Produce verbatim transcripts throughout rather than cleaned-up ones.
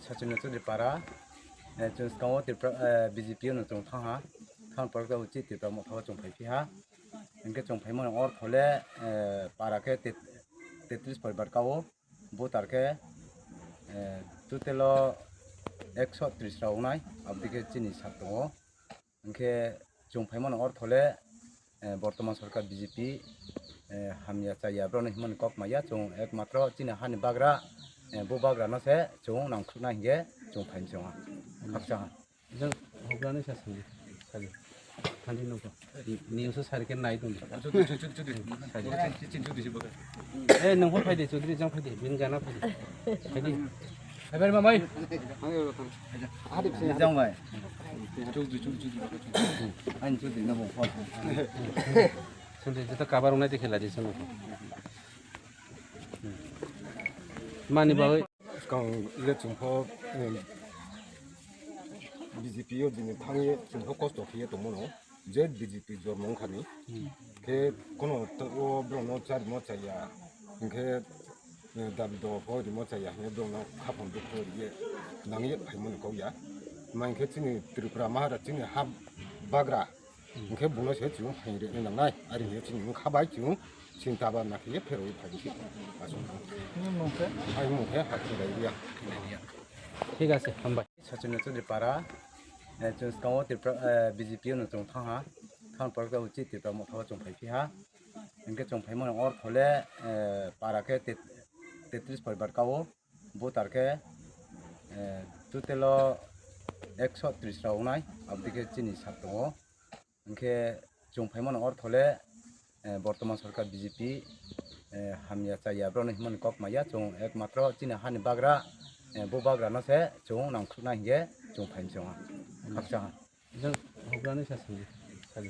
Sachin Chaudhary para, eh, chwng swkango Tripura, eh, B J P no chwng thang ha. Thang pore khe uchi Tripura motha o chwng phai phi ha. Hinkhe chwng phaimani ortho le, eh, para khe tet-, tetris poribar kao. Voter khe, eh, total o ekso tris rok wngnai, aboni khe chini sak tongo. Hinkhe chwng phaimani ortho le, eh, bortoman sorkar B J P, eh, hamya chaya borokno himani kok maya, chwng ekmatro chini hani bagra, eh, bo bagrano se chwng nangkhukna hinkhe chwng phaimsongo. Khakcha ha. Jang hokra ni sa sani. Sani. Thandi nungko. Ni uso sari ke nai dong. Sari. Eh, nung ho phaidi, Chaudhary jang phaidi, bin gana phaidi. Phaidi. Haber mamai. Jang bai. Ani Chaudhary na bo phone. Sandi jeta kabar unai de khela di sanu. Mani bagwi. Swkang le chwngpho, em, B J P o dini thangwi chwngpho kosto khiye tongmano, je B J P jormo wngkhani. Khe kono to-, o borokno charimo chaya, hinkhe, eh, dabi dogo pho rimo chaya, hinkhe borokno khapang dukho riye nangye phaimani kok ya. Tma hinkhe chini Tripura Maharaj chini ha bagra. Hinkhe buno se chwng phaini rwna nangnai, ari hinkhe chini wngkha bai chwng chinta bhabna khe pherwi phaidi se. Aswk. Nini mung khe? Ai mung khe Hakhwrai Reang. Thik ase, hambai. Sachin Chaudhary para, eh, chwng swkango Tripura, eh, B J P no chwng thang ha. Thang pore khe uchi Tripura motha o chwng phai phi ha. Hinkhe chwng phaimani ortho le, eh, para khe tet-, tetris poribar kao. Voter khe, eh, total o ekso tris rok wngnai, aboni khe chini sak tongo. Hinkhe chwng phaimani ortho le, eh, bortoman sorkar B J P, eh, hamya chaya borokno himani kok maya, chwng ekmatro chini hani bagra, eh, bo bagrano se chwng nangkhukna hinkhe chwng phaimsongo. Khakcha ha. Jang hokra ni sa sani. Sani.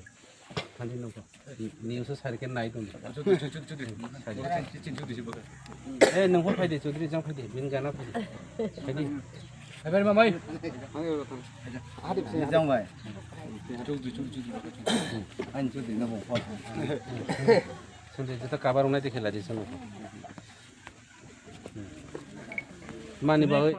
Thandi nungko. Ni uso sari ke nai dong. Eh, nung ho phaidi, Chaudhary jang phaidi, bin gana phaidi. Phaidi. Haber mamai. Jang bai. Ani Chaudhary na bo phone. Sandi jeta kabar unai de khela di sanu. Mani bagwi.